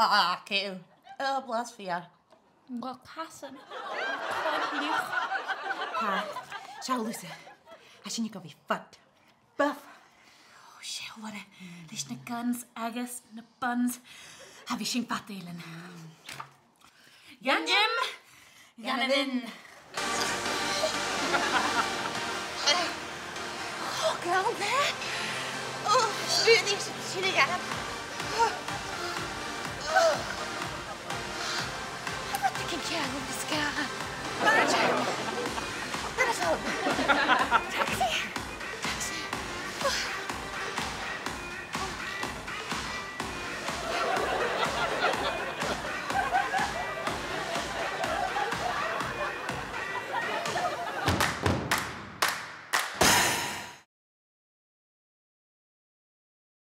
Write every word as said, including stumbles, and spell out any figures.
Ah, Ceo. Oh, blas fìor. Well, casan. Chan eil. Tha, seall thusa. Tha sinne gu bhith fat. Buff. Oh, seall oirre. Leis na guns agus na buns. Tha, bidh sinn fada, Eilean. Dhan gym. Dhan a' bheinn. Oh, glan, eh? Oh, smaoinich sin a' ghearradh. Oh, oh. Tha rudeigin ceàrr leis an sgàth. Martin! Let us out.